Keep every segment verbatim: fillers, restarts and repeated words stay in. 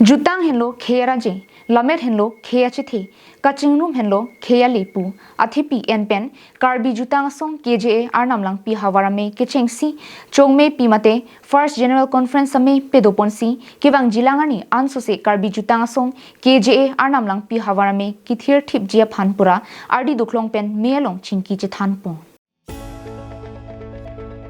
Jutang henlo khei araje, lammet henlo khei achethe, kachingrum henlo khei ale pu athepi en pen Karbi Jutang Asong K J A Arnam Langpi Havar Amei kechengsi Chongmeipi mate First General Conference amei padoponsi kevangjilang arni ansose Karbi Jutang Asong K J A Arnam Langpi Havar Amei kethirthipji aphan pura ardi doklong pen mei along chingki chethanpon.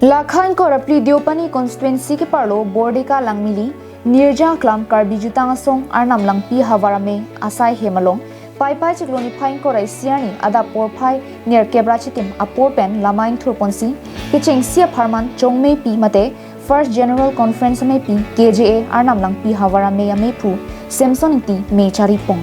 Lakha ingkoi ra phli Deopani constituency keparlo Bordeka Langmili Nirja Aklam Karbi Jutang Asong Arnam Langpi Havar Amei asai hem along Paipai chiklo niphai ingkoi ra isi arni adap porphai nerkep ra chitim apor pen lama ingthurponsi kechengsi apharman Chongmeipi mate First General Conference ameipi K J A Arnam Langpi Havar Amei ameiphu Samson Ingti mei charipon.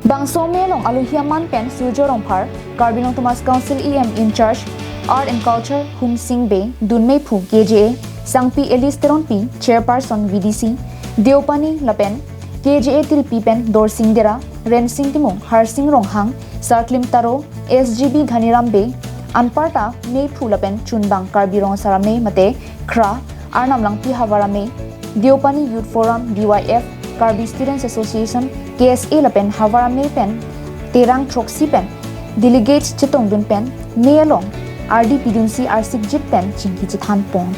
Bangso amei along alohi aman pen Surjo Rongphar, Karbi Anglong Autonomous Council E M in charge Art and Culture Humsing Bey, dunmeiphu K J A, Sangpi Alice Teronpi, Chairperson V D C, Deopani lapen K J A Tilpi pen Dorsing Dera, Rensing Timung, Harsing Ronghang, Sarklim Taro, S G B Dhaniram Bey, anparta meiphu lapen chunbang Karbi Rong Asar Amei mate KHRA, Arnam Langpi Havar Amei, Deopani Youth Forum, D Y F, Karbi Students Association, K S A lapen Havar Amei pen terang throksi pen delegates chetongdun pen mei along ardi pidunsi arsikjit pen chingki chethanpon.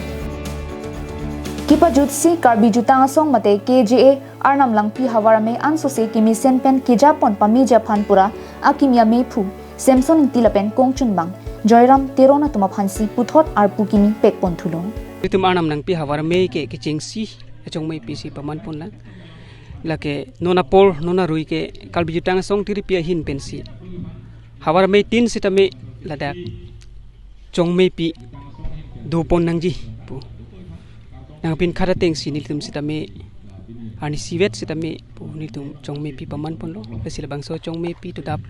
Kepajutsi Karbi Jutang Asong mate K J A Arnam Langpi Havar Amei ansose kemesen pen kejapon pameji aphan pura akimi ameiphu Samson Ingti lapen kongchunbang Joyram Teron atum aphansi puthot arpu kimi pekpon thulo. Itum Arnam Langpi Havar Amei ke kechengsi Chongmeipi si pamanponlang. Lake non apor non arui ke Karbi Jutang Asong tiripi ahin pensi Havar Amei tin sitame ladak Chongmeipi dopon nangji pu nangpinkhat atengsi nelitum sitame arnisi vet sitame pu nelitum Chongmeipi pamanponlo. Lasi labangso Chongmeipi todap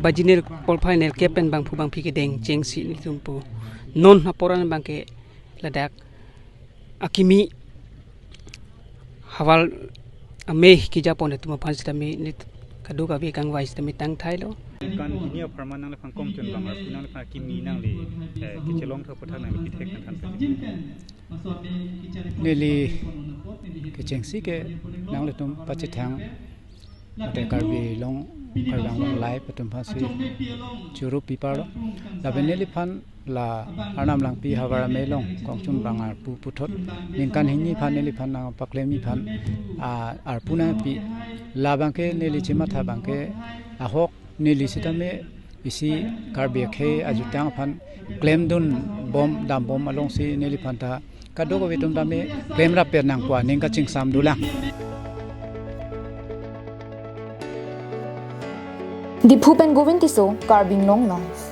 baji nerkep porphai nerkep pen bangphu bangphi kedeng chengsi nelitum pu non apor an abangke ladak akimi Havar Amei kejapon atum aphan sitame nelitum kadokave kangvai sitame tangthailo. Kan hini apharman nangliphan kongchunbang arpu nangliphan akimi nangli, eh, kechelong tha aphuthak nangli pithek nangthan. Neli kechengsi ke nanglitum pachethang mate Karbi Anglong, Karbi Anglong Live atum aphansi choro piparlo. Lapen neliphan la Arnam Langpi Havar Amei along kongchunbang arpu puthot ningkan hini aphan neliphan nangpaklem aphan, ah, arpu nangpi. Labangke neli chematha abangke ahok neli sitame isi Karbi akhei ajutang aphan klemdun bom dambom alongsi neliphan ta kadokave atum tame klemrap pet nangpo aning kachingsamdolang. Diphu pen Govind Tisso, Karbi Anglong Live.